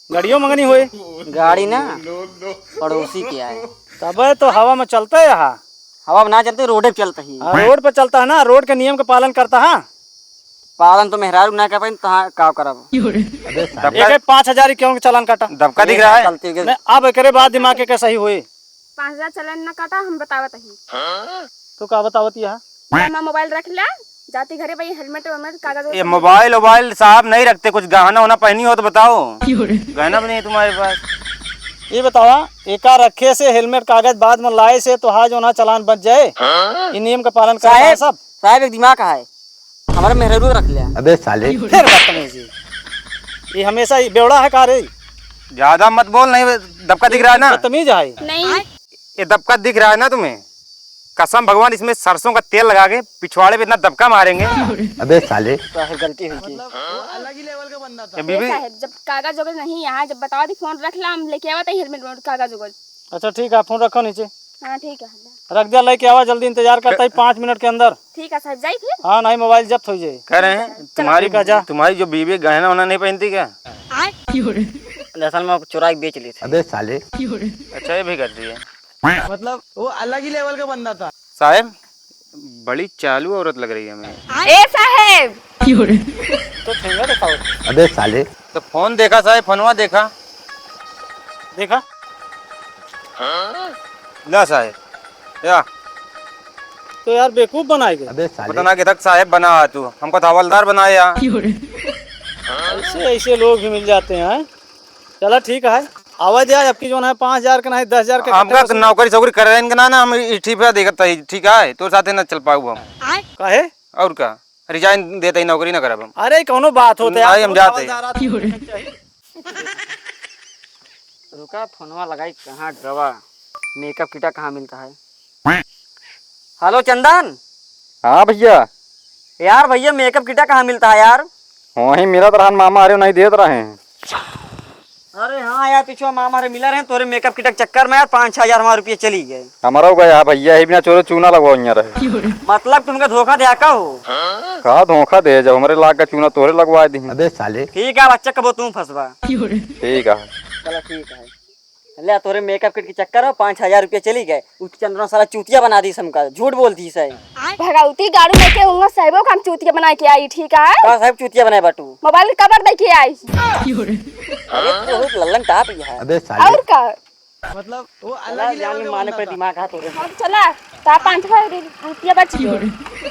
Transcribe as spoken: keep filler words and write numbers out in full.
गाड़ियों मंगनी होए। गाड़ी ना, पड़ोसी के आए। तबे तो हवा में चलता है यहाँ। हवा में ना चलते, रोडे पे चलता ही। हाँ, रोड पे चलता है ना, रोड के नियम का पालन करता है। पालन तो मेहरारू ना कर पाइन, तो हाँ, का करब? अबे साले। एक, एक पाँच हजार क्यों के चालान काटा? दबका दिख रहा है। चलते के नहीं, अब एकरे बाद दिमाग के सही होए। पाँच हजार चालान ना काटा, हम बतावत ही। तू का बतावत यहाँ? हमार मोबाइल रख ला, जाती घरे भाई हेलमेट वेलमेट कागज ये मोबाइल वोबाइल साहब नहीं रखते, कुछ गहना वहना पहनी हो तो बताओ। क्यों रे? गहना भी नहीं है तुम्हारे पास। ये बतावा, एका रखे से हेलमेट कागज बाद में लाए से तोहार जो ना चालान बच जाए। हाँ? ये नियम का पालन करता है साहेब, सब। साहेब एक दिमाग है, हमारा मेहरारू रख लिया। अबे साले। फिर बदतमीजी। ये हमेशा ये बेवड़ा है का रे? ज्यादा मत बोल, नहीं दबका दिख रहा है ना। बदतमीज है। नहीं। ये दबका दिख रहा है ना तुम्हें? कसम भगवान, इसमें सरसों का तेल लगा के पिछवाड़े पे इतना दबका मारेंगे। अबे साले। साहेब, गलती हुई की। मतलब, वो अलग ही लेवल का बंदा था। ये बीबी। साहेब, जब कागज वगैरह नहीं यहाँ, जब बतावा दी, फोन रख ला, हम लेके आवा ताई हेलमेट वेलमेट कागज वगैरह। अच्छा ठीक है, फोन रखो नीचे। हाँ ठीक है। रख दिया, लेके आवा, जल्दी इंतजार करता ही पाँच मिनट के अंदर। ठीक है साहेब, जाई फिर। हाँ, नहीं मोबाइल जब्त हो जाए। कह रहे हैं तुम्हारी, ठीक है, जा। तुम्हारी जो बीबी गहना वहना नहीं पहनती क्या? आए। असल में चुरा के बेच ली थी। अबे साले। अच्छा, ये भी कर दिए। मतलब, वो अलग ही लेवल का बंदा था। साहेब, बड़ी चालू औरत लग रही है हमें। ए साहेब! तो ठेंगा दिखाओ। अबे साले। तो फोन देखा साहेब, फोनवा देखा। देखा? ला साहेब, या। तो यार, बेवकूफ बनाए गए। अबे साले। पता ना किधर साहेब बना है तू, हमको तो हवलदार बनाया। ऐसे, ऐसे लोग भी मिल जाते हैं। चला ठीक है, आवा द्या, अबकी जौन है पाँच हजार के नाहीं, दस हजार के हमका कट्टे तो वसूल। नौकरी सौकरी कर रहे हैं कि ना, ना, हम इस्तीफा देकर तही, ठीक है, तोर साथे ना चल पाऊ हम। काहे? और का, रिजाइन देते ही नौकरी ना करब हम। अरे कौनो बात होते नहीं, यार, हम कौनो जाते। हवलदार आदमी चाहिए। रुका, फोनवा लगाई, कहाँ गवा, मेकअप किटा कहाँ मिलता है? हेलो चंदन। हाँ भैया। यार भैया, मेकअप किटा कहाँ मिलता है यार? वहीं मिलत रहन मामा, अरे नहीं देत रहे। अरे हाँ यार, पिछुआ मामा रे मिला रहे, तोरे मेकअप किटा के चक्कर में यार पाँच छः हजार हमारे रुपये चली गए। हमारा गया भैया, यही बिना चोरे चूना लगवा रहे। मतलब तुमका धोखा दिया का हो? का धोखा दे, जब हमरे लाग का चूना तोरे लगवा दी। अबे साले। ठीक है, बच्चा कबो तू फंसबा। ठीक है। चला ठीक है। ले, तोरे मेकअप किट के चक्कर में पाँच हजार रुपया चली गए। उ चंदनवा साला चूतिया बना दीस हमका, झूठ बोल दीस है। भगवती गाड़ू लेके हुआ साहिबो का हम चूतिया बना के आई, ठीक है? का साहिब चूतिया बनाए बाटू? मोबाइल कवर दे के आई। अरे, तू बहुत लल्लन टाप ही है। अबे साले। और का? मतलब, वो अलग ही लेवल का माने बंदा पे था। दिमाग हाथ हो गया। अब चला, ता पाँच हजार रुपया बच गए।